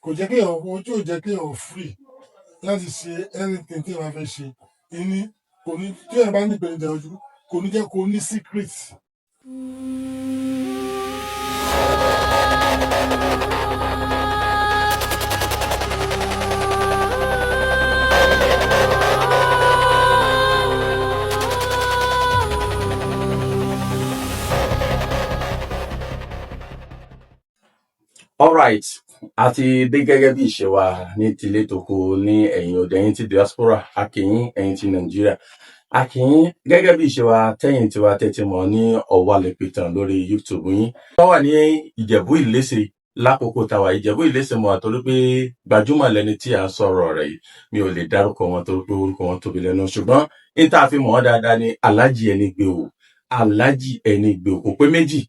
Kò jẹ́ kéèyàn, ojú ò jẹ́ kéèyàn free láti ṣe anything tí èèyàn bá fẹ́ ṣe. Ìní kò ní, tí èèyàn bá ní ìpèníjà ojú, kò ní jẹ́ kó ní secret. Alright, a ti dé gẹ́gẹ́ bí ìṣe wa ní tilé toko ní ẹ̀yìn òde, ẹ̀yin ti diaspora, a kí yín, ẹ̀yin ti Nàìjíríà, a kí yín gẹ́gẹ́ bí ìṣe wa tẹ́yìn tiwa tẹ́tí mọ̀ ní Ọ̀wálẹ̀pìtàn lórí YouTube yín. Wọ́n wà ní Ìjẹ̀bú Ìléṣe lákòókò táwa. Ìjẹ̀bú Ìléṣe mọ̀ torí pé gbajúmọ̀ lẹni tí à ń sọ̀rọ̀ rẹ̀ yìí. Mi ò lè dárúkọ wọn torí pé orúkọ wọn tóbi lẹ́nu, ṣùgbọ́n ní tá a fi mọ̀ ọ́ dáadáa ni Alhaji Ẹnigbèwò. Alhaji Ẹnigbèwò kò pé méjì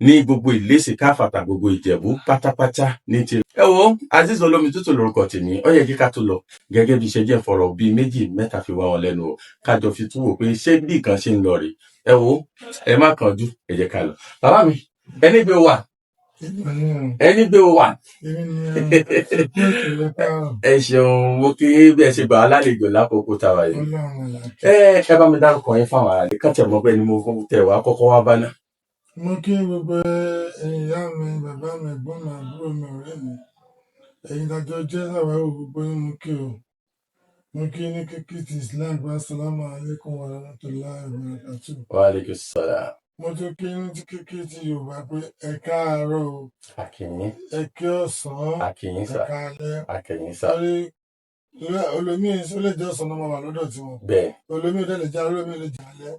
ní gbogbo Ìléṣe káfàtà, gbogbo Ìjẹ̀bú pátápátá ní ti. Ẹ wo, Azeez Olómi Tútù lórúkọ tèmi. Ó yẹ kí ká tó lọ gẹ́gẹ́ bí iṣẹ́ jẹ́ fọ̀rọ̀ bíi méjì mẹ́ta fi wá wọn lẹ́nu o, kájọ fi tún wò pé ṣé bí nǹkan ṣe ń lọ rèé. Ẹ wo, ẹ má kánjú, ẹ jẹ́ ká lọ. Bàbá mi, Ẹnigbèwò wà. Ẹnigbèwò wà. Èmi ni ẹkú ètò, ẹ káàárọ̀. Ẹ ṣeun, mo kí bí ẹ ṣe gbà á lálejò lákòókò táwa yìí. Ọlọ́run làkè. Ẹ bá mi dárúkọ yín fáwọn ará ilé, kàn tẹ̀ mọ́ pé ẹni mo tẹ̀ wá kọ́kọ́ wá bá náà. Mo kí gbogbo ẹ̀yin ìyá mi, bàbá mi, ẹ̀gbọ́n mi, àbúrò mi, ọ̀rẹ́ mi, ẹ̀yin dájọ́ jẹ́ sàwáwò, gbogbo yín mo kí o. Mo kí ní kíkí ti Islam pé assalamu alaikum wa rahmatullahi wa barakatuh. Wa alaikum salam. Mo tún kí ní kíkí ti Yorùbá pé ẹ káàárọ̀ o. A kí yín. Ẹ kí ọ̀sán. A kí yín. Ẹ Sà. káalẹ́. A kí yín sà. Torí olómi ó lè jẹ́ ọ̀sán náà máa wà lọ́dọ̀ tiwọn, olómi ó dẹ̀ lè jẹ́ àárọ̀, olómi lè jẹ́ alẹ́.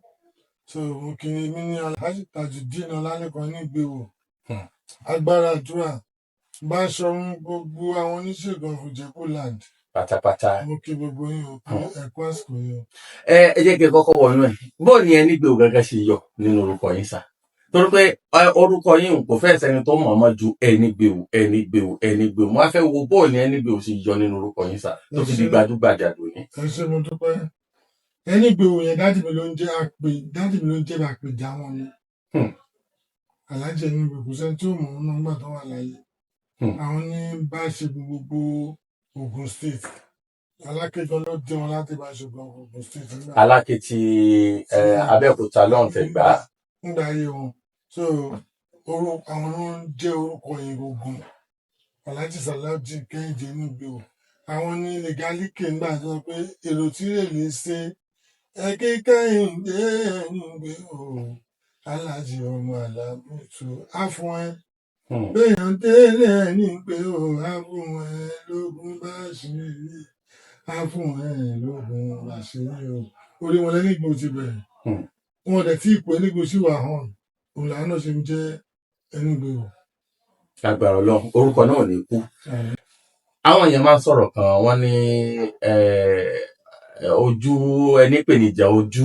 So mo kí mi ní Alhaji Tajudeen Ọlálẹ́kan Ẹnigbèwò, agbára àdúrà Báṣọ̀run, gbogbo àwọn oníṣègùn of Ìjẹ̀bú land. Pátápátá. Mo kí gbogbo yín o pé ẹ kú àsìkò yìí o. Ẹ jẹ́ kí n kọ́kọ́ wọnú ẹ̀. Bóò ni Ẹnigbèwò gángan ṣe yọ nínú orúkọ yín sà? Torí pé orúkọ yín kò fẹ́ sẹ́ni tó mọ̀ ọ́n ju Ẹnigbèwò, Ẹnigbèwò, Ẹnigbèwò. Mo á fẹ́ wo bóò ni Ẹnigbèwò ṣe yọ nínú orúkọ yín sà tó Ẹ fi di ṣé. gbajúgbajà lónìí. Ẹ ṣé, mo dúpẹ́. Ẹnigbèwò yẹn, daddy mi ló ń jẹ́ àpè, daddy mi ló ń jẹ́ àpèjà wọn ni. Alhaji Ẹnigbèwò, kò sẹ́ni tí ò mọ̀ ọ́n náà nígbà tó wà láyé. Àwọn ní bá ṣe gbogbo Ogun State. Aláké gan ló dé wọn láti bá ṣe gbogbo Ogun State nígbà Aláké ti Abẹ́òkúta lọ́hùn tẹ̀gbá. Nígbà ayé wọn. So orúkọ àwọn ló ń jẹ́ orúkọ yẹn gbogbo, Alhaji Salawudeen Kẹ́hìndé Ẹnigbèwò. Àwọn ní legalike ńgbà tó sọ pé èrò tí rèlè ṣe ẹ kí Kẹ́hìndé Ẹnigbèwò, Alhaji ọmọ Alábùtù á fún ẹ, béèyàn délé Ẹnigbèwò á fún ẹ lógún bá ṣe rí, á fún ẹ lógún bá ṣe rí o. Orí wọn lẹ́nìgbò ti bẹ̀rẹ̀. Wọn dẹ̀ tí ipò Ẹnigbèwò sì wà hàn, òun làwọn náà ṣe ń jẹ́ Ẹnigbèwò. Lágbára Ọlọ́run, orúkọ náà ò ní kú. Àwọn èèyàn máa ń sọ̀rọ̀ kan, wọ́n ní ojú ẹni pèníjà ojú.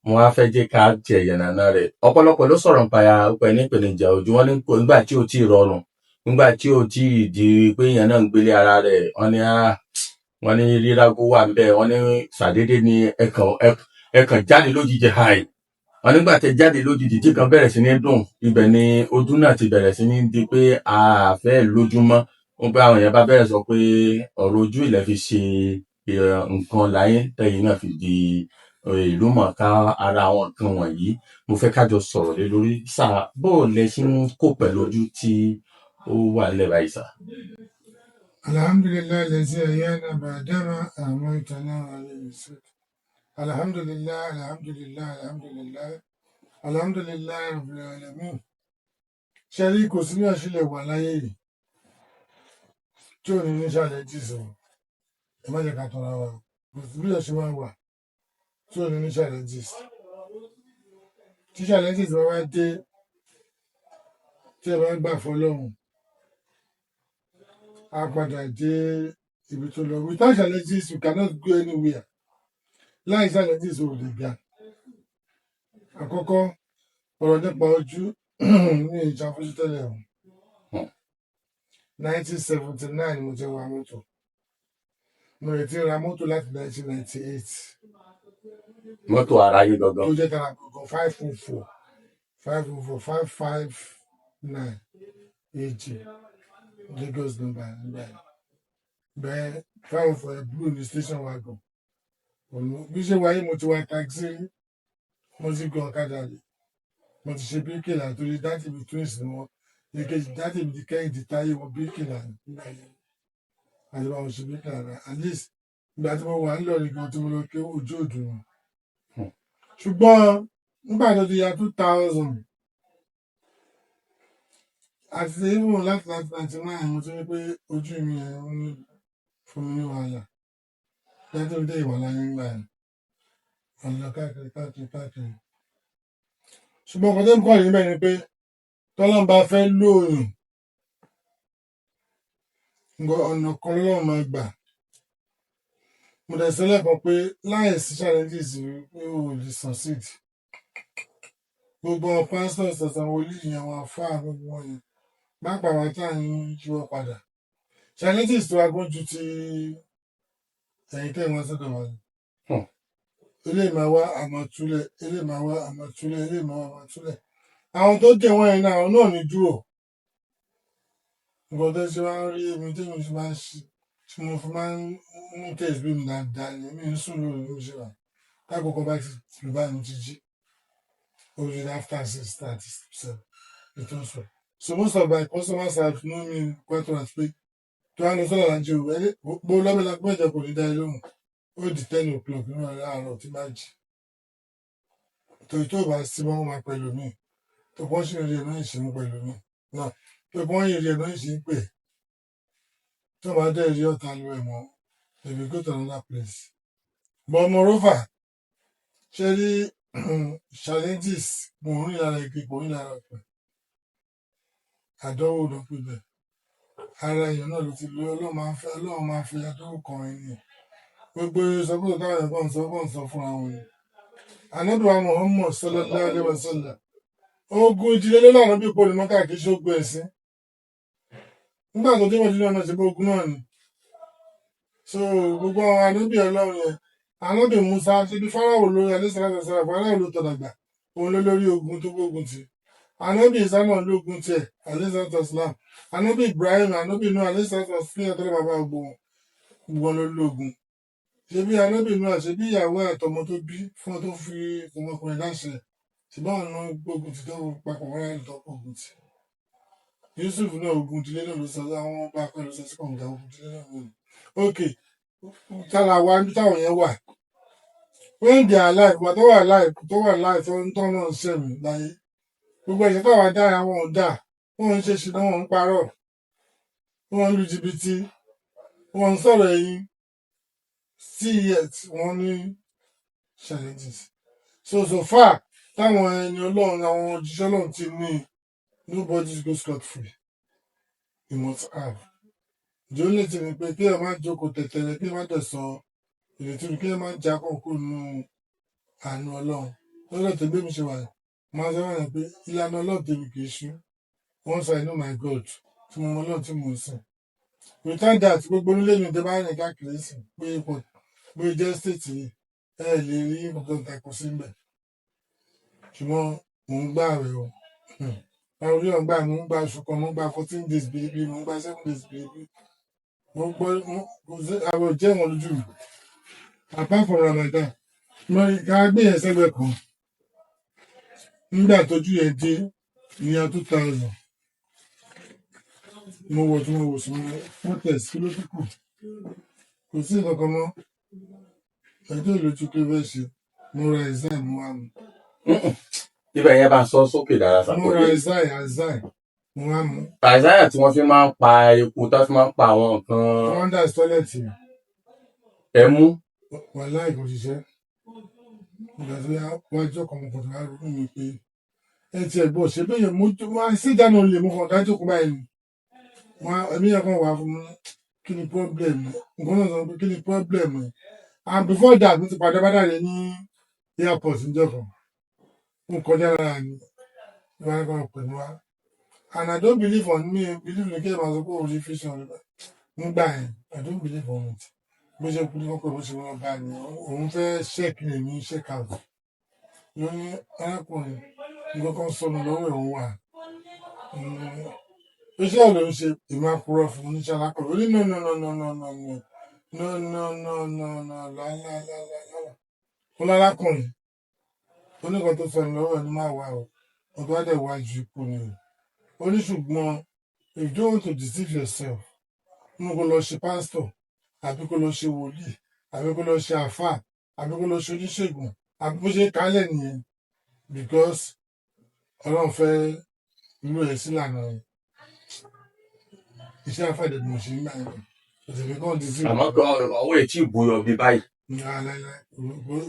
Wọn á fẹ́ jẹ́ ká tiẹ̀ yànnàná rẹ̀. Ọ̀pọ̀lọpọ̀ ló sọ̀rọ̀ nípa ẹni pèníjà ojú. Wọ́n ní nígbà tí ò tí ì rọrùn, nígbà tí ò tí ì di pé èèyàn náà ń gbélé ara rẹ̀, wọ́n ní wọ́n ní rírágó wà ń bẹ̀. Wọ́n ní ṣàdédé ni ẹ̀kàn jáde lójijì hàì. Wọ́n nígbà tẹ jáde lójijì tí kan bẹ̀rẹ̀ sí ní dùn, ibẹ̀ ni ojú náà ti bẹ̀rẹ̀ sí ní di pé a fẹ́ lójúmọ́. Wọ́n pé àwọn èèyàn bá bẹ̀rẹ̀ sọ pé ọ̀rọ̀ ojú ilẹ̀ fi ṣe nǹkan láyé tẹ̀yìn náà fi di ìlú mọ̀ọ́ká. Ara àwọn nǹkan wọ̀nyí mo fẹ́ ká jọ sọ̀rọ̀ lé lórí sáà. Bó o lẹ ṣe ń kó pẹ̀lú ojú tí ó wà nílẹ̀ báyìí sà? Alhamdulillahi allazi ahyana ba'dama amatana wa ilayhi nushur. Alhamdulillah, alhamdulillah, alhamdulillah, alhamdulillah rabbil alamin. Ṣe rí, kò sí bí wọ́n ṣe lè wà láyé yìí tí ò ní ní challenges o. Ẹ má jẹ́ ká tọ́ra wa o. Kò sí bí wọ́n ṣe máa wà tí ò ní ní challenges. Tí challenges bá wá dé, tí ẹ bá gbà fọlọ́run, á padà dé ibi tó lọ. Without challenges, you cannot go anywhere. Láì challenges, o ò lè ga. Àkọ́kọ́, ọ̀rọ̀ nípa ojú ní ìjàfojú tẹ́lẹ̀ o. 1979 mo ti wa mọ́tò. Mo rè ti ra mọ́tò láti 1998. Mọ́tò ara yín gangan? Tó jẹ́ tara gangan, 504 504 559 AJ. Lagos number nígbà yẹn. Bẹ́ẹ̀ 504 blue ní station wagon. Òun bí ṣe wáyé, mo ti wa taxi rí, mo ti gun ọ̀kadà rí, mo ti ṣe bíríkìlà torí daddy mi twins ni wọn. Èkejì daddy mi ti Kẹ́hìndé Táyé wọn, bíríkìlà nígbà yẹn, àti báwọn ṣe bíríkìlà rẹ. At least ìgbà tí mo wà ńlọrin gan tí mo lọ kí ojú òdùn wọn. Ṣùgbọ́n nígbà tó di ya 2000 àti even láti 1999, mo ti rí pé ojú mi yẹn ń fún mi ní wàhálà. Daddy mi dé ìwà láyé ńgbà yẹn, ọ̀nà káàkiri káàkiri káàkiri. Ṣùgbọ́n nǹkan tó ń kọ́ níbẹ̀ ni pé tọ́lọ́run bá fẹ́ lóòyàn, nǹkan ọ̀nà kan lọ́lọ́run máa gbà. Mo dẹ̀ sọ lẹ́ẹ̀kan pé láì sí challenges pé o ò lè succeed. Gbogbo àwọn pastors àtàwọn wòlíì yẹn, àwọn àfáà, gbogbo wọn yẹn, pápá wa tá à ń yíwọ́ padà, challenges tó wá gún ju ti ẹ̀yìn tẹ́ wọn sọ́dọ̀ wa ni. Eléyìí máa wá àmọ́ túlẹ̀, eléyìí máa wá àmọ́ túlẹ̀, eléyìí máa wá àmọ́ túlẹ̀. Àwọn tó dé wọn yẹn náà, àwọn náà ní dúró. Nǹkan tó ṣe máa ń rí èmi tí mo ṣe máa ń ṣe tí mo fi máa ń mú tẹ̀sí mi dáadáa ni mi ń sùn lóru. Bí mo ṣe wà, tákòókò bá ti lù báyìí, mo ti jí. Ó di after 6:37 ètò sọ. So most of my customers have known me quite well pé tó wá lọ sọ́dọ̀ alájí o, ẹni bó lọ́mọlá mẹ́jọ kò ní dá ẹ lóhùn. Ó di 10 o'clock nínú àárọ̀ tí máa jí, torí tó bá sí wọn máa pẹ̀lú mi, tó bọ́n sì rí ẹ̀ náà ìṣe ń pẹ̀lú mi náà, tó bọ́n yìí rí ẹ̀ náà ìṣe ń pè, tó bá dẹ̀ rí ọ̀tá lu ẹ̀ mọ́, they will go to another place. But moreover, ṣe rí challenges, mò ń rí lára igi, mò ń rí lára ọ̀pẹ, àdánwò ló pè bẹ́ẹ̀. Ara èèyàn náà ló ti lọ. Ọlọ́run máa ń fi àdánwò kan ẹni. Gbogbo ìsọkúsọ táwọn èèyàn kàn ń sọ, kàn ń sọ fúnra wọn ni. Ànábì wa Muhammad sallallahu alaihi wasallam, ogun ìdílé ló lànà bí kò ní mọ́kà, kì í ṣe ogun ẹ̀sìn. Nígbà tó dé Mọ̀dínà náà, ṣe bó ogun náà ni. So gbogbo àwọn ànábì Ọlọ́run yẹn, ànábì Musa, ṣe bí Fáráwò lórí alẹ́sàlásàlá, Fáráwò ló tọ̀dàgbà, òun ló lórí ogun tó gbógun ti. Ànábì Isa náà lógun tiẹ̀ alẹ́sàlásàlá. Ànábì Ibrahim, ànábì Nuh alẹ́sàlásàlá, tọ́lá bàbá gbogbo wọn, gbogbo wọn ló lógun. Ṣe bí ànábì Nuh, ṣe bí ìyàwó àtọmọ tó bí fún ọ tó fi ọmọkùnrin láṣẹ, ṣe báwọn náà gbógun ti tó papọ̀ wọn láti tó gbógun ti. Yusuf náà, ogun ìdílé náà ló sọ, àwọn ọba kan ló sọ sí kọ̀ǹga, ogun ìdílé náà ló ní. Ok, tára wa níbi táwọn yẹn wà when they are alive, wà tó wà alive, tó wà alive, tó ń tọ́ náà ṣẹ̀mí láyé, gbogbo ẹ̀ṣẹ̀ táwa dá, àwọn ò dá. Wọn ń ṣe ṣìnà, wọn ń parọ́, wọn ń lu jìbìtì, wọn ń sọ̀rọ̀ ẹ̀yìn. Still yet wọ́n ní challenges. So far táwọn ẹni Ọlọ́run, àwọn òjíṣẹ́ Ọlọ́run ti ní, nobody go scot free. You must have. The only thing ni pé kí ẹ má jókòó tẹ̀tẹ̀rẹ̀, kí ẹ má dẹ̀ sọ ìrètí mi, kí ẹ má já kókó nínú àánú Ọlọ́run lọ́dọ̀ tó gbé mi ṣe wà. Máa sọ wọ́n pé ìlànà Ọlọ́run tèmi kì í ṣú. Once I know my God, tí mo mọ Ọlọ́run tí mò ń sìn, without that, gbogbo onílé mi tẹ bá rìn káàkiri sìn pé ipò bóyá jẹ́ state yìí, ẹ lè rí nǹkan takò sí mbẹ̀. Ṣùgbọ́n mò ń gbà àwẹ̀ o. Àwọn orí ọ̀gbà mò ń gba oṣù kan, mò ń gba 14 days bíbí, mò ń gba 7 days bíbí. Mo gbọ́ kò sí àwẹ̀ ò jẹ́ wọn lójú mi apart from Ramadan. Mo ká gbé yẹn sẹ́gbẹ̀ẹ́ kan. Nígbà tójú yẹn dé ìyẹn 2000, mo wò tí mo wò sí mo protest, kí ló tún kù? Kò sí nǹkan kan mọ́. Ẹjọ́ ìlójú kí ló fẹ́ ṣe. Mo ra exam, mo wá mu. Ibẹ̀ yẹn bá sọ sókè dára. Mo Sàkóyè. ra exam, exam, mo wá mu. Àìsáyà tí wọ́n fi máa ń pa epo, tó fi máa ń pa àwọn nǹkan. Wọ́n dà sí toilet. Ẹmú. Wàláì kò ṣiṣẹ́. Ìgbà tó yá wájú ọkọ̀ mo kàn tó wá ronú mi pé ẹ tiẹ̀ gbọ́ ṣe bẹ́ẹ̀ yẹn, mo wá sí ìdáná lè mo kàn dájú kó báyìí ni wọn ẹ̀mí yẹn kàn wá fún mi, kí ni problem? Nǹkan náà sọ pé kí ni problem ẹ̀. And before that, mo ti pàdé Bádàrẹ ní airport níjọ́ kan, mo kọjá lára mi, ìwà kan pè mí wá. And I don't believe on me, believe ní kí ẹ máa sọ pé òun rí vision nígbà yẹn. I don't believe on it. Bó ṣe kú ní kọ́kọ́, bó ṣe wọ́n bá ní òun fẹ́ check in, èmi check out, ló ní arákùnrin, nǹkan kan sọnù lọ́wọ́ ẹ̀, òun wà. Iṣẹ́ ló ń ṣe, ìmọ̀ àkùrọ̀ fún oníṣẹ́ alákọ̀wé. Ó ní no, no, no, no, no, no, no, no, no, no, no, lálálálálá. Ó lálákùnrin, ó ní nǹkan tó sọnù lọ́wọ́ ẹ̀ ní máa wà o, ó tó wá dẹ̀ wá ju ikú ni o. Ó ní ṣùgbọ́n if you don't want to deceive yourself, mú kó lọ ṣe pásítọ̀, àbí kó lọ ṣe wòlíì, àbí kó lọ ṣe àáfàá, àbí kó lọ ṣe oníṣègùn, àbí bó ṣe kálẹ̀ nìyẹn, because Ọlọ́run fẹ́ irú ẹ̀ sílànà yẹn. Iṣẹ́ àáfàá dẹ̀ ni mo ṣe ń gbà yẹn, òtẹ̀mí kan deceive. Àmọ́ ọwọ́ ẹ̀ tí ì buyọ̀ bí báyìí.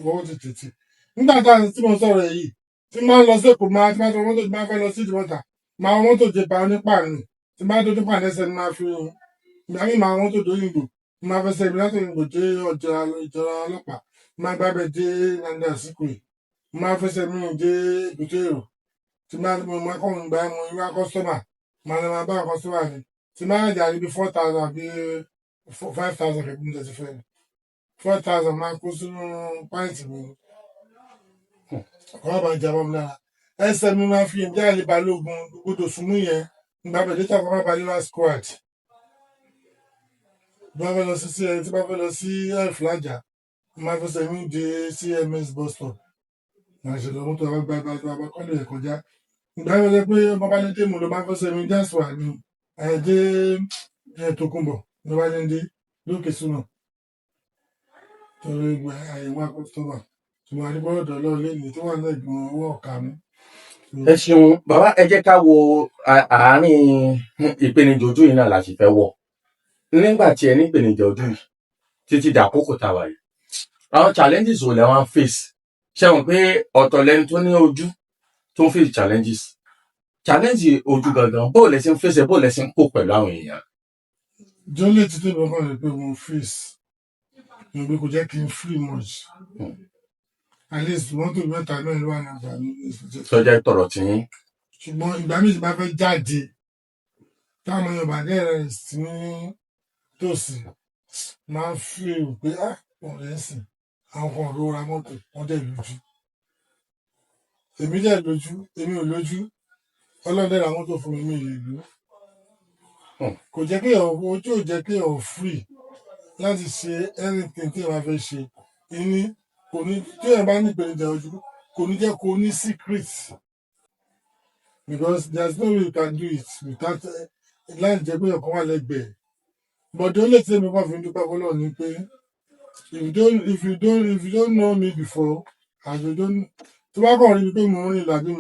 Owó ti tètè nígbà tá a tí mo sọ̀rọ̀ yìí, tí máa ń lọ sí Èkó, máa tí máa tó mọ́tò, tí máa fẹ́ lọ sí Ìdúmọ̀tà, máa wọ mọ́tò jẹ pa onípààrọ̀, tí máa tó nípa lẹ́sẹ̀ ni máa fi ìgbà míì máa wọ mọ́tò dé Òyìngbò, máa fẹsẹ̀ mi láti Òyìngbò dé ọjà ìjọra ọlọ́pàá, máa gbábẹ́ dé Nnamdi Azikiwe, máa fẹsẹ̀ mi rìn dé Èbúté Èrò, tí máa mo máa kọ́ ń gbà mo wá customer, máa lọ máa bá customer mi, tí máa jà níbi 4,000 àbí 5,000 kẹ̀kẹ́ mi tẹ̀sí fẹ́ 4,000, máa kó sínú pint mi, ọkọ̀ bá jà mọ́ mi lára, ẹsẹ̀ mi máa fi ìjà àlè balógun gbọdọ̀ súnmú yẹn ìgbà bẹ̀rẹ̀ dé Tafawa Balewa Squad. Bí wọ́n fẹ́ lọ sí tí wọ́n fẹ́ lọ sí ẹ̀fúlájà, máa fẹsẹ̀ mi dé CMS bus stop, máa ṣe lọ mọ́tò bá bá bá bá kọ́lé ẹ̀ kọjá. Ìgbà yẹn lọ pé babalẹ́dé mo lọ máa fẹsẹ̀ mi jásùn àmì ẹ̀ dé ẹ̀ Tòkunbọ̀ ní babalẹ́dé lókè súnà torí àyẹ̀wò customer, ṣùgbọ́n àdúgbò ọ̀dọ̀ Ọlọ́run lẹ́yìn tó wà lẹ́gbọ̀n owó ọ̀ka mi. Ẹ ṣeun bàbá. Ẹ jẹ́ ká wo àárín ìpèníjà ojú yìí náà la sì fẹ́ wọ̀. Nígbà tí ẹ ní ìpèníjà ojú yìí títí dàkókò tá a wà yìí, àwọn challenges wo lẹ wá ń face? Ṣé wọn pé ọ̀tọ̀ lẹni tó ní ojú tó ń face challenges, challenge ojú gangan, bó lẹ ṣe ń face ẹ, bó lẹ ṣe ń kó pẹ̀lú àwọn èèyàn? Jọ́lé tí tèmi kàn rí pé mo face ní pé kò jẹ́ kí n free much. At least mọ́tò mẹ́ta mẹ́rin ló wà ní ọgbà mi. Sọjá tọrọ tí yín. Ṣùgbọ́n ìgbà míì tí bá fẹ́ jáde, táwọn Yorùbá dẹ̀ rẹ̀ sí ní tòsí, máa ń feel pé ah, wọ́n rẹ̀ ń sìn àwọn kan ló ra mọ́tò, wọ́n dẹ̀ lójú, èmi dẹ̀ lójú, èmi ò lójú, Ọlọ́run dẹ̀ ra mọ́tò fún mi, mi ì lè lò. Kò jẹ́ kí èèyàn ojú ò jẹ́ kí èèyàn free láti ṣe anything tí èèyàn bá fẹ́ ṣe. Ìní kò ní tí èèyàn bá ní ìpèníjà ojú, kò ní jẹ́ kó ní secret, because there is no way you can do it without láì jẹ́ pé ọkàn wà lẹ́gbẹ̀ẹ́. But the only thing mi kàn fi ń dúpẹ́ fọlọ́run ni pé if you don't know me before and you don't, tó bá kàn rí mi pé mò ń rìn lọ àbí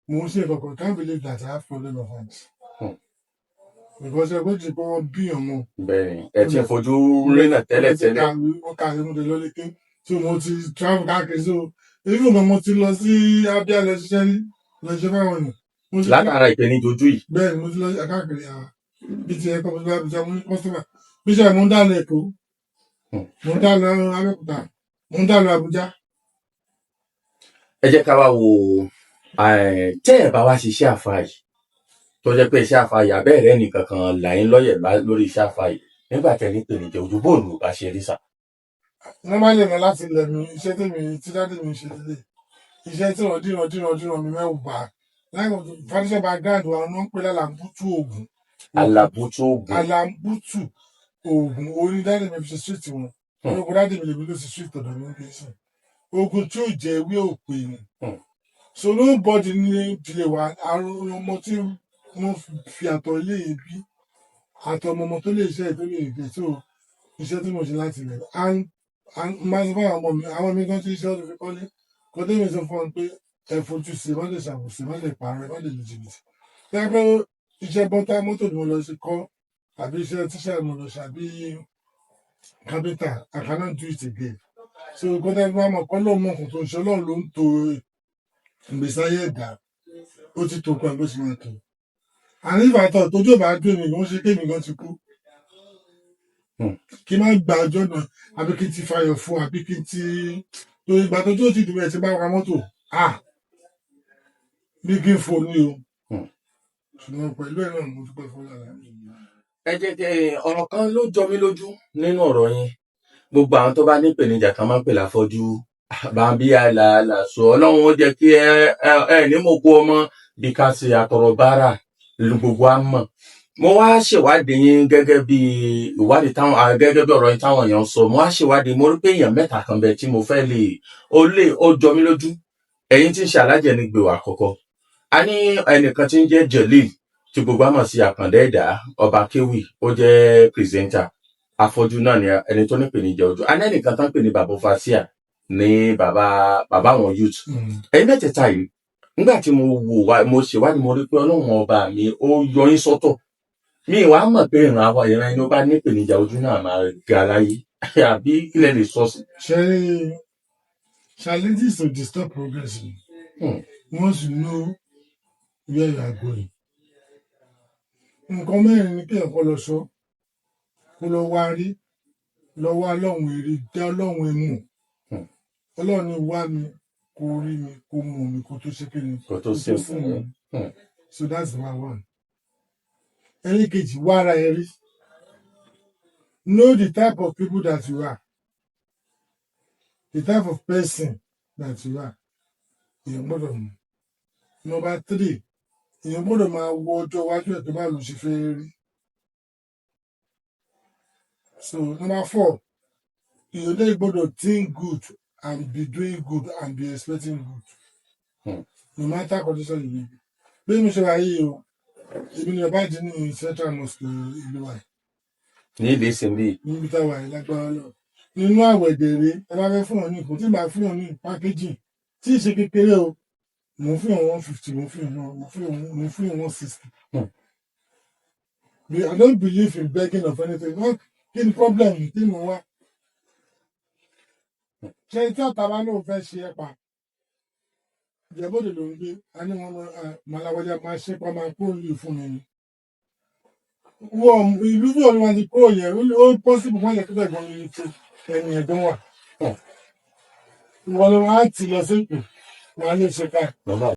mo ń ṣe nǹkan kan, can't believe that I have problem of eyes. Because ẹ kó ti pé wọ́n bí ọmọ. Bẹ́ẹ̀ni, ẹ ti ń fojú rínà tẹ́lẹ̀ tẹ́lẹ̀. Mo kàwé, mo dé lọ léke, so mo ti travel káàkiri, so even gan mo ti lọ sí Abia lọ ṣiṣẹ́ rí, lọ ṣiṣẹ́ fáwọn èèyàn. Mo ti Látara ìpèníjà ojú yìí. Bẹ́ẹ̀ ni, mo ti lọ káàkiri àwọn bí ti ẹ̀kọ́, mo ti lọ Abuja, mo ní customer bí ṣe mo ń dá lọ Èkó, mo ń dá lọ Abẹ́òkúta, mo ń dá lọ Abuja. Ẹ jẹ́ ká wá wo tẹ́ ẹ̀ bá wá ṣiṣẹ́ àfa yìí, tó jẹ́ pé iṣẹ́ àfa yìí abẹ́rẹ́ nìkan kan là ń lọ́yẹ̀ lórí iṣẹ́ àfa yìí, nígbà tẹ́ ní ìpèníjà ojú, bóòlù ò bá ṣe rí sà? Normally náà, láti ilẹ̀ mi, iṣẹ́ tèmi tí daddy mi ṣe lélẹ̀, iṣẹ́ tí wọ́n dìran dìran dìran mi mẹ́wàá láì foundation background wa, wọ́n ń pè lálàbútú oògùn. Alábùtú oògùn. Alábùtù oògùn orí daddy mi fi ṣe street wọn. Orúkọ daddy mi lèmi ló ṣe street ọ̀dọ̀ mi ń sìn oògùn tí ò jẹ́ ewé òpè ni. So nobody ní ìdílé wa, àrùn ọmọ tí wọ́n fi àtọ̀ ilé yìí bí àtọ̀ ọmọ ọmọ tó lè ṣe tó lè gbé, so iṣẹ́ tí mo ṣe láti ilẹ̀ and máa sọ fún àwọn ọmọ mi, àwọn mi kan tí iṣẹ́ ọdún fi kọ́lé kò dé, mi sọ fún wọn pé ẹ fojú sí, má lè ṣàbòsí, má lè parọ́, má lè lu jìbìtì. Tí wọ́n pẹ́ iṣẹ́ bọ́tà mọ́tò ni mo lọ sí kọ́, àbí iṣẹ́ tíṣà mo lọ ṣe, àbí kápẹ́ntà, I cannot do it again. So kọ́tà fi máa mọ̀ kọ́ lóun mọ̀ nǹkan tó ń ṣe, Ọlọ́run ló ń to ìgbésí ayé ẹ̀dá, ó ti tó kan bó ṣe máa tó. And if I thought tójú ò bá dùn mí, wọ́n ṣe kémi gan ti kú. Kí n má gba ọjọ́ náà, àbí kí n ti fayọ̀ fún, àbí kí n ti torí ìgbà tójú ò ti dùn mí ẹ̀ tí bá wa mọ́tò, ah, bí kí n fò ní o. Ṣùgbọ́n pẹ̀lú ẹ̀ náà, mo dúpẹ́ fún Ọlọ́run. Ẹ jẹ́ kí ọ̀rọ̀ kan ló jọ mí lójú nínú ọ̀rọ̀ yín. Gbogbo àwọn tó bá ní ìpèníjà kan máa ń pè láfọ́jú bá bí àlàálà sọ, Ọlọ́run ó jẹ́ kí ẹ ní mọ̀ kú ọmọ bí ká ṣe àtọ̀rọ̀ bára. Ní gbogbo wa mọ̀. Mo wá ṣèwádìí yín gẹ́gẹ́ bí ìwádìí táwọn gẹ́gẹ́ bí ọ̀rọ̀ yín táwọn èèyàn sọ. Mo wá ṣèwádìí, mo rí pé èèyàn mẹ́ta kan bẹ tí mo fẹ́ lè ó lè ó jọ mí lójú. Ẹ̀yin tí ń ṣe Alhaji Ẹnigbèwò àkọ́kọ́, a ní ẹnìkan tí ń jẹ́ Jelil, tí gbogbo wa mọ̀ sí Àkàndá Ẹ̀dá Ọba Kéwì, ó jẹ́ presenter, afọ́jú náà ni, ẹni tó ní ìpèníjà ojú. A ní ẹnìkan tán pè ní Bàbá Fasia, ní bàbá bàbá àwọn youth. Ẹ̀yin mẹ́tẹ̀ẹ̀ta yìí, nígbà tí mo wò wá, mo ṣèwádìí, mo rí pé Ọlọ́run Ọba mi ó yọ yín sọ́tọ̀. Mi wàá mọ̀ pé ìran àwọn ìran ẹni ó bá ní ìpèníjà ojú náà máa ga láyé, àbí kí lẹ lè sọ sí? Ṣe challenges to disturb progress ni. Once you know where you are going, nǹkan mẹ́rin ni kéèyàn kọ́ lọ sọ, kó lọ wá rí, lọ wá Ọlọ́run, èrè dá Ọlọ́run ẹ̀ mọ̀. Ọlọ́run ní wá mi, kó rí mi, kó mọ̀ mi, kó tó ṣe kí ni? Kó tó kó ṣe tó fún mi. So that's number one. Ẹlẹ́kejì, wá ara ẹ rí. Know the type of people that you are, the type of person that you are. Èèyàn gbọ́dọ̀ mọ̀. Number three, èèyàn gbọ́dọ̀ máa wo ọjọ́ iwájú ẹ̀ tó bá lò ṣe fẹ́ rí. So number four, èèyàn dẹ́ gbọ́dọ̀ think good and be doing good and be expecting good, no matter condition you may be. Bí mi ṣe wà yìí o, èmi ni bàbá àdínní Central Mosque ìlú wa yìí. Ní ilé ìsìn bíi Níbi táwa yìí, lágbára lọ nínú àwẹ̀ dèrè, ẹ bá fẹ́ fún wọn ní nǹkan tí màá fún wọn ní packaging tí ì ṣe kékeré o, mò ń fún wọn 150, mò ń fún wọn 160. I don't believe in begging of anything. Wọ́n kí ni problem kí ni mo wá ṣe tí ọ̀tá bá lóun fẹ́ ṣe é pa? Ìjẹ́bọ̀dé ló ń gbé a ní wọn màláwájá máa ṣe pa, máa kúrò nílùú fún mi ni wọ́n ìlú tí wọ́n máa ti kúrò yẹn, ó possible wọ́n yẹ kí ẹ̀gbọ́n mi ti ẹni ẹ̀gbọ́n wà. Ìwọ ló máa ti lọ sí ìpè wọn á lè ṣe ká. Bàbá.